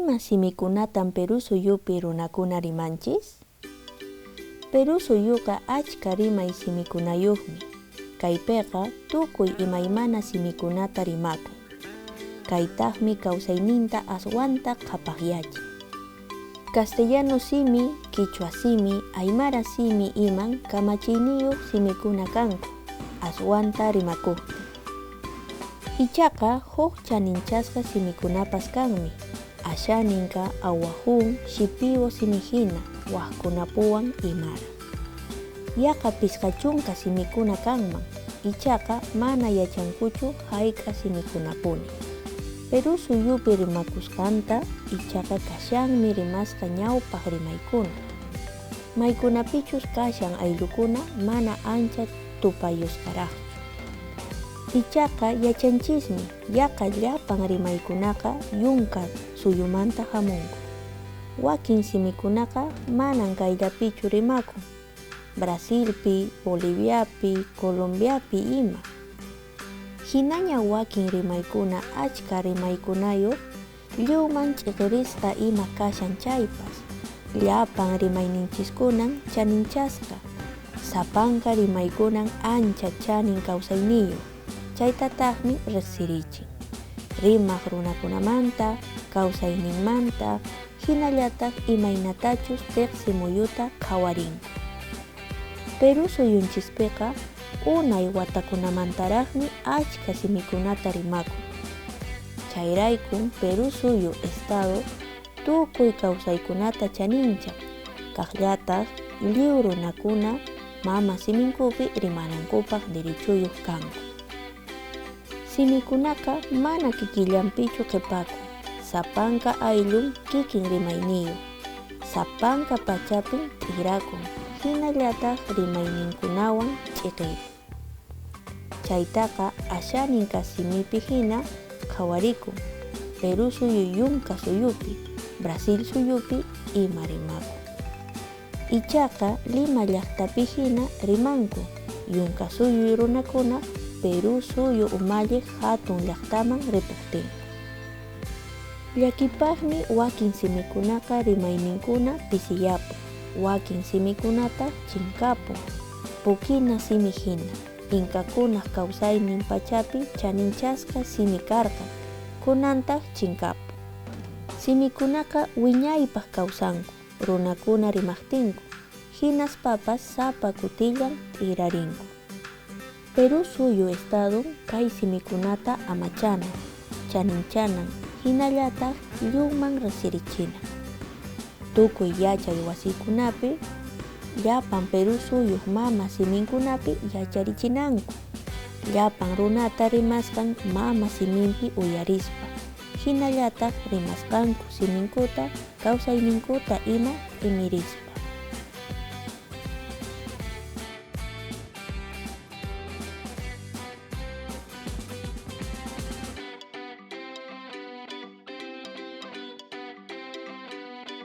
Ima simikunatam Perú suyupi runakuna rimanchis? Perú suyuqa achka rimay simikunayuqmi. Kaypiqa tukuy imaymana simikunata rimakun. Kaytaqmi kawsayninta aswanta qhapaqyachin. Castellano simi, qichwa simi, aymara simi iman kamachiyniyuq simikuna kanku, aswanta rimakuqtin. Ichaqa huk chaninchasqa simikunapas kanmi, asháninka, awajún, shipibo simihina, waqkunapuwan imaraq. Yaqa 50 simikuna kanman, ichaqa mana yachankuchu hayk'a simikunapuni Perú suyupi rimakusqanta, ichaqa kashanmi rimasqa ñawpaq rimaykuna, maykunapichus kashan ayllukuna mana ancha tupayusqaraqchu. Ichaqa yachanchismi yaqa llapan rimaykunaqa yunka suyumanta hamunku. Wakin simikunaqa manan kayllapichu rimakun, Brasilpi, Boliviapi, Colombiapi ima. Hinaña wakin rimaykuna achka rimaykunayuq, lliwman ch'iqirisqa ima kashan chaypas, llapan rimayninchiskunan chaninchasqa, sapanka rimaykunan ancha chanin kawsayniyuq, chaytataqmi riqsirichin, rimaq runakunamanta, kawsayninmanta, hinallataq imaynatachus tiqsi muyuta qhawarinku. Perú suyunchispiqa unay watakunamantaraqmi achka simikunata rimakun. Chayraykun Perú suyu Estado tukuy kawsaykunata chaninchan, kaqllataq lliw runakuna mama siminkupi rimanankupaq dirichuyuq kanku. Simikunaqa mana kikillanpichu qhipakun, sapanka ayllun kikin rimayniyuq, sapanka pachapin t'ikrakun, hinallataq rimayninkunawan ch'iqirin. Chaytaqa asháninka simipi hina qhawarikun, Perú suyu yunka suyupi, Brasil suyupi ima rimakun. Ichaqa Lima llaqtapihina rimanku, yunka suyu runakuna Perú suyu umalliq hatun llaqtaman ripuqtinku. Llakipaqmi wakin simikunaqa rimayninkuna pisiyapun, wakin simikunataq chinkapun, pukina simi hina, inkakunaq kawsaynin pachapi chaninchasqa simi karqan, kunantaq chinkapun. Simikunaqa wiñaypaq kawsanku, runakuna rimaqtinku, hinaspapas sapa kutillan t'ikrarinku. Perú suyu Estadon kay simikunata amachanan, chaninchanan, hinallataq lliwman riqsirichinan. Tukuy yachay wasikunapi, llapan Perú suyuq mama siminkunapi yacharichinanku, llapan runata rimasqan mama siminpi uyarispa, hinallataq rimasqanku siminkuta, kawsayninkuta ima q'imirispa.